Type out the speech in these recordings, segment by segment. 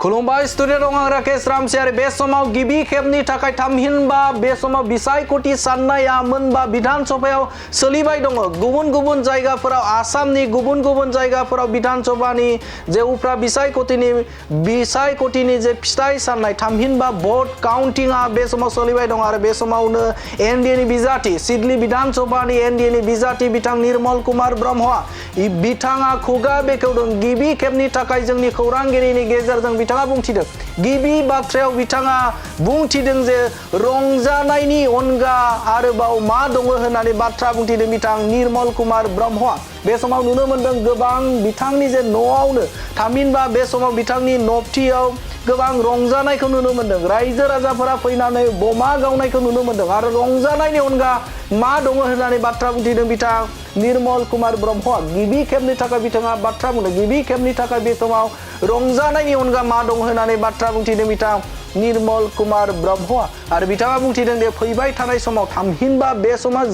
खुलुमबाय स्टुडिअ आं राकेश रामसियारि बे समाव गिबि खेबनि थाखाय थामहिनबा बे समाव बिसायख'थि साननाया मोनबा बिधान सभायाव सोलिबाय दङ गुबुन गुबुन जायगाफोराव आसामनि गुबुन गुबुन जायगाफोराव बिधान सभानि जे उफ्रा बिसायख'थिनि जे फिथाइ साननाय थामहिनबा भट काउन्टिंआ बे समाव सोलिबाय दङ आरो बे समावनो एनडिएनि बिजाथि सिडली बिधान सभानि एनडिएनि बिजाथि बिथां निर्मल कुमार ब्रह्मआ बिथाङा खुगा बेखेवदों गिबि खेबनि थाखाय जोंनि खौरांगिरिनि गेजेरजों बिथाङा बुंथिदों गिबि बाथ्रायाव बिथाङा बुंथिदों जे रंजानायनि अनगा आरोबाव मा दङ होननानै बाथ्रा बुंथिदों बिथां निर्मल कुमार ब्रह्मआ बे समाव नुनो मोनदों गोबां बिथांनि जे न'आवनो थामहिनबा बे समाव बिथांनि नबथियाव गोबां रंजानायखौ नुनो मोनदों रायजो राजाफोरा फैनानै बमा गावनायखौ नुनो मोनदों आरो रंजानायनि अनगा मा दङ होननानै बाथ्रा बुंथिदों बिथां निर्मल कुमार ब्रह्मआ गिबि खेबनि थाखाय बिथाङा बाथ्रा बुंदों गिबि खेबनि थाखाय बे समाव रंजानायनि अनगा मा दं होननानै बाथ्रा बुंथिदों बिथां निर्मल कुमार ब्रह्मआ आरो बिथाङा बुंथिदों दे फैबाय थानाय समाव थामहिनबा बे समाव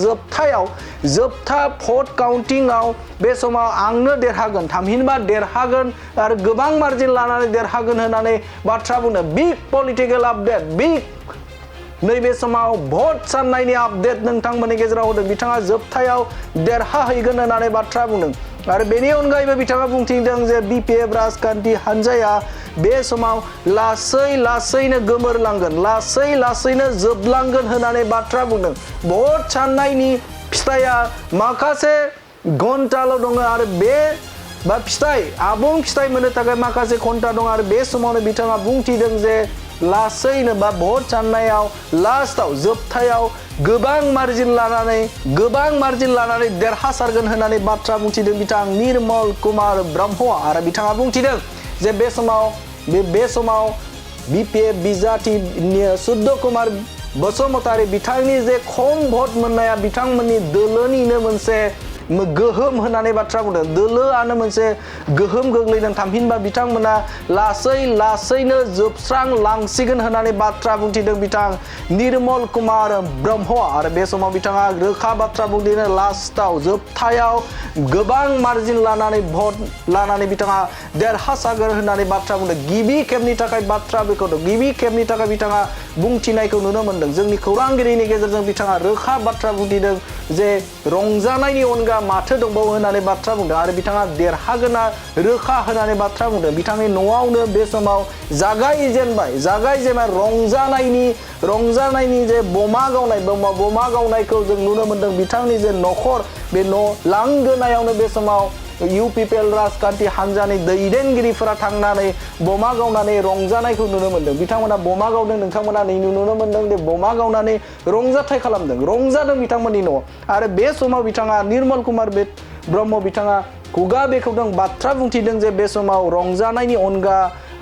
जोबथा भट काउन्टिंआव बे समाव आंनो देरहागोन थामहिनबा देरहागोन आरो गोबां मार्जिन लानानै देरहागोन होननानै बाथ्रा बुंदों बिग पलिटिकल आपडेट बिग नैबे समाव भट साननायनि आपडेट नोंथांमोननि गेजेराव होदों बिथाङा जोबथायाव देरहाहैगोन होननानै बाथ्रा बुंदों आरो बेनि अनगायैबो बिथाङा बुंथिदों जे बिपिएफ राजखान्थि हान्जाया बे समाव लासैनो गोमोरलांगोन लासैनो जोबलांगोन होननानै बाथ्रा बुंदों भट साननायनि फिथाइया माखासे घन्टाल' दङ आरो बे आबुं फिथाइ मोननो थाखाय माखासे घन्टा दं आरो बे समावनो बिथाङा बुंथिदों जे लासैनो बा भट साननायाव लास्टआव जोबथायाव गोबां मार्जिन लानानै देरहासारगोन होननानै बाथ्रा बुंथिदों बिथां निर्मल कुमार ब्रह्मआ आरो बिथाङा बुंथिदों जे बे समाव बिपिएफ बिजाथिनि सुद्ध कुमार बसुमतारी बिथांनि जे खम भट मोननाया बिथांमोननि दोलोनिनो मोनसे गोहोम होननानै बाथ्रा बुंदों दोलोआनो मोनसे गोहोम गोग्लैदों थामहिनबा बिथांमोना लासैनो जोबस्रांलांसिगोन होननानै बाथ्रा बुंथिदों बिथां निर्मल कुमार ब्रह्मआ आरो बे समाव बिथाङा रोखा बाथ्रा बुंथिदों लास्टआव जोबथायाव गोबां मार्जिन लानानै भट लानानै बिथाङा देरहासारगोन होननानै बाथ्रा बुंदों गिबि खेबनि थाखाय बाथ्रा बेखेवदों गिबि खेबनि थाखाय बिथाङा बुंथिनायखौ नुनो मोनदों जोंनि खौरांगिरिनि गेजेरजों बिथाङा रोखा बाथ्रा बुंथिदों जे रंजानायनि अनगा माथो दंबावो होननानै बाथ्रा बुंदों आरो बिथाङा देरहागोना रोखा होननानै बाथ्रा बुंदों बिथांनि न'आवनो बे समाव जागायजेनबाय रंजानायनि जे बमा गावनायखौ जों नुनो मोनदों बिथांनि जे न'खर बे न' लांगोनायावनो बे समाव इउपिपिएल राजखान्थि हान्जानि दैदेनगिरिफोरा थांनानै बमा गावनानै रंजानायखौ नुनो मोनदों बिथांमोना बमा गावदों नोंथांमोना नुनो मोनदों जे बमा गावनानै रंजाथाइ खालामदों रंजादों बिथांमोननि न'आव आरो बे समाव बिथाङा निर्मल कुमार ब्रह्म बिथाङा खुगा बेखेवदों बाथ्रा बुंथिदों जे बे समाव रंजानायनि अनगा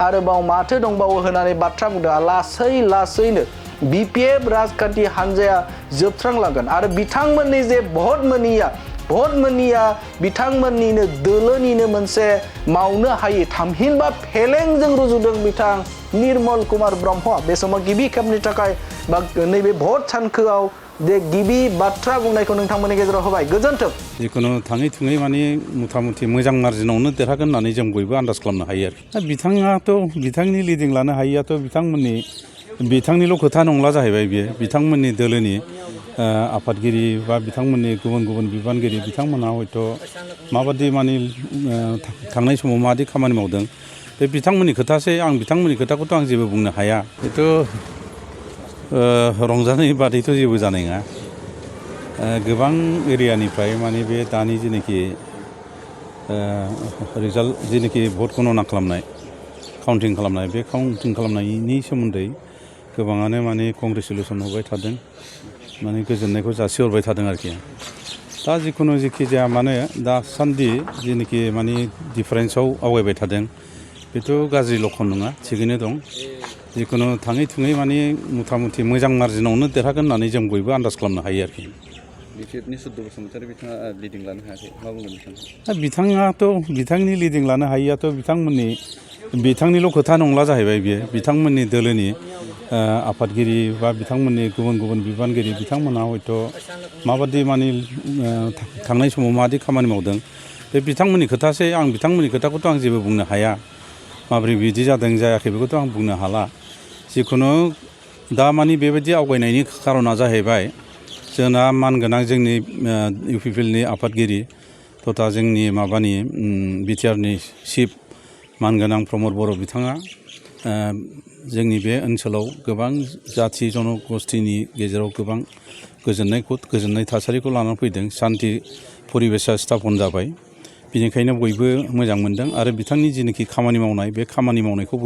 आरोबाव माथो दंबावो होननानै बाथ्रा बुंदों लासैनो बिपिएफ राजखान्थि हान्जाया जोबस्रांलांगोन आरो बिथांमोननि जे भट मोनिया बिथांमोननिनो दोलोनिनो मोनसे मावनो हायै थामहिनबा फेलेंजों रुजुदों बिथां निर्मल कुमार ब्रह्मआ बे समाव गिबि खेबनि थाखाय बा नैबे भट सानखोआव जे गिबि बाथ्रा बुंनायखौ नोंथांमोननि गेजेराव होबाय गोजोन्थों जिखुनु थाङै थुङै माने मथा-मथि मोजां मार्जिनावनो देरहागोन होननानै जों बयबो आन्दाज खालामनो हायो आरो बिथाङाथ' बिथांनि लिडिं लानो हायैयाथ' बिथांनिल' खोथा नंला जाहैबाय बियो बिथांमोननि दोलोनि आफादगिरि बा बिथांमोननि गुबुन बिबानगिरि बिथांमोनहा हयथ' माबादि माने थांनाय समाव माबादि खामानि मावदों बे बिथांमोननि खोथासै आं बिथांमोननि खोथाखौथ' आं जेबो बुंनो हाया बेथ' रंजानाय बादैथ' जेबो जानाय नङा गोबां एरियानिफ्राय माने बे दानि जेनाखि रिजाल्ट जेनाखि भट गणना खालामनाय काउन्टिं खालामनाय बे काउन्टिं खालामनायनि सोमोन्दै गोबाङानो माने कंग्रेसुलेसन हरबाय थादों माने गोजोननायखौ जासिहरबाय थादों आरोखि दा जिखुनु जेखि जाया मानो दासान्दि जेनाखि माने डिफारेन्सआव आवगायबाय थादों बेथ' गाज्रि लक्षन नङा थिगैनो दं जिखुनु थाङै थुङै माने मथा-मथि मोजां मार्जिनावनो देरहागोन होननानै जों बयबो आन्दाज खालामनो हायो आरोखि बिपिएफनि सुद्ध बसुमतारी बिथाङा लिडिं लानो हायाखै मा बुंगोन बिथाङा बिथाङाथ' बिथांनि लिडिं लानो हायैयाथ' बिथांनिल' खोथा नंला जाहैबाय बियो बिथांमोननि दोलोनि आफादगिरि बा बिथांमोननि गुबुन बिबानगिरि बिथांमोनहा हयथ' माबादि माने थांनाय समाव माबादि खामानि मावदों बे बिथांमोननि खोथासै आं बिथांमोननि खोथाखौथ' आं जेबो बुंनो हाया माबोरै बिदि जादों जायाखै बेखौथ' आं बुंनो हाला जिखुनु दा मानि बेबायदि आवगायनायनि खारना जाहैबाय जोंना मानगोनां जोंनि इउपिपिएलनि आफादगिरि तथा जोंनि माबानि बिटिआरनि चिफ मानगोनां प्रमद बर' बिथाङा जोंनि बे ओनसोलाव गोबां जाथि जनगोष्ठीनि गेजेराव गोबां गोजोननाय थासारिखौ लानानै फैदों सान्ति परिबेसा स्थापन जाबाय बिनिखायनो बयबो मोजां मोनदों आरो बिथांनि जिनोखि खामानि मावनाय बे खामानि मावनायखौ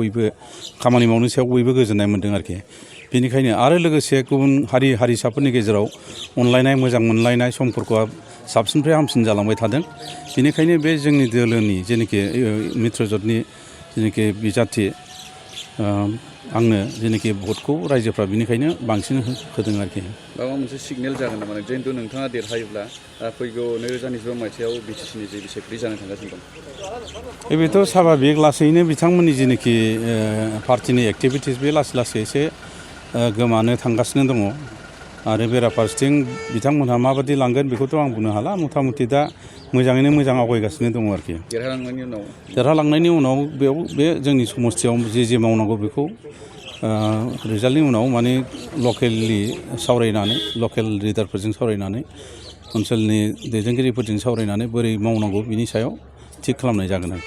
खामानि मावनो सायाव बयबो गोजोननाय मोनदों आरोखि बेनिखायनो आरो लोगोसे गुबुन हारिसाफोरनि गेजेराव अनलायनाय मोजां मोनलायनाय सम्पर्कआ साबसिननिफ्राय हामसिन जालांबाय थादों बेनिखायनो बे जोंनि दोलोनि जेनोखि मित्रजोटनि जेनोखि बिजाथि आंनो जेनोखि भटखौ रायजोफ्रा बेनिखायनो बांसिन होदों आरोखि माबा मोनसे सिगनेल जागोन नामा जिहेतु नोंथाङा देरहायोब्ला फैगौ 2022 मायथाइयाव बिटिसिनि जे सेक्रेटारि जानो थांगासिनो दं बेथ' साभाबिक लासैनो बिथांमोननि जेनोखि पार्टिनि एक्टिभिटिस बे लासै एसे गोमानो थांगासिनो दङ आरो बेराफारसेथिं बिथांमोनहा माबादि लांगोन बेखौथ' आं बुंनो हाला मथा मथि दा मोजाङैनो मोजां आवगायगासिनो दङ आरोखि देरहालांनायनि उनाव बेयाव बे जोंनि समस्थियाव जे मावनांगौ बेखौ रिजाल्टनि उनाव माने लकेलि सावरायनानै लकेल लिडारफोरजों सावरायनानै ओनसोलनि दैदेनगिरिफोरजों सावरायनानै बोरै मावनांगौ बिनि सायाव थिग खालामनाय जागोन आरो